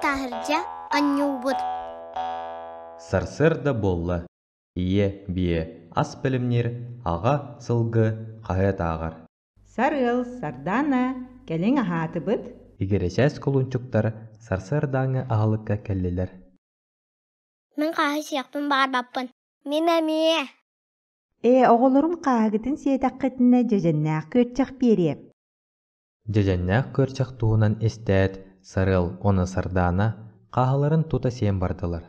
Таһырдьа анньуубут. Сарсыарда буолла, ийэ, биэ ас бэлэмниир, аҕа сылгы хаһыат ааҕар. Сарыал, Сардаана, кэлиҥ аһаатыбыт. Игирэчээс кулунчуктар сарсыардааҥҥы аһылыкка кэллилэр. Мин хааһы сиэхпин баҕарбаппын. Мин эмиэ. Ээ, оҕолорум хааһыгытын сиэтэххитинэ дьэдьэннээх күөрчэх биэриэм. Дьэдьэннээх күөрчэх туһунан истээт, Сарыал уонна Сардаана хааһыларын тута сиэн бардылар.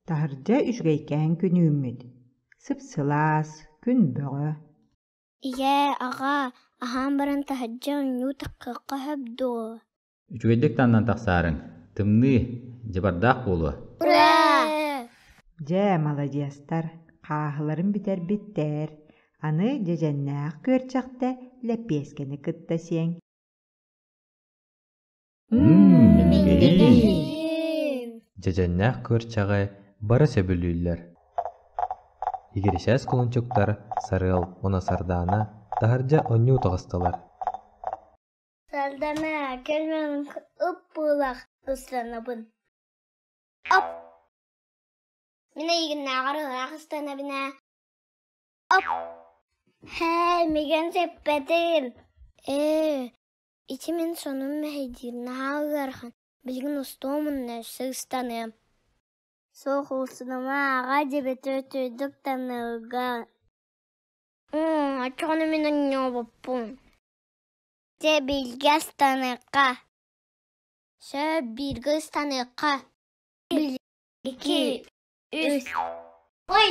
Таһырдьа үчүгэйкээн күн үүммүт. Сып-сылаас, күн бөҕө. Ийээ, аҕаа, аһаан баран таһырдьа оонньуу таххыахха сөп дуо? Үчүгэйдик таҥнан тахсаарыҥ, тымныы, дьыбардаах буолуо. Ура! Дьэ, маладьыастар, хааһыларын бүтэрбиттэр. Аны дьэдьэннээх күөрчэхтэ лэппиэскэни кытта сиэҥ. Дьэдьэннээх күөрчэҕи бары сөбүлүүллэр. Игирэчээс кулунчуктар Сарыал уонна Сардаана таһырдьа оонньуу таҕыстылар. Сардаана, кэл мин ып-быылах ыстанабын. Оп! Мин эйигиннээҕэр ыраах ыстанабын ээ. Оп! Һээ, мигэн сиппэтим. Ээ, ити мин сонум мэһэйдиир наһаа ыарахан. Билигин устуом уонна өссө ыстаныам. Суох устунума аҕа дьэбэтэ үтүөдүк таныырга. Оччоҕуна мин оонньообоппун. Дьэ бииргэ ыстаныахха. Сөп бииргэ ыстаныахха. Биир, икки, үс. Ой!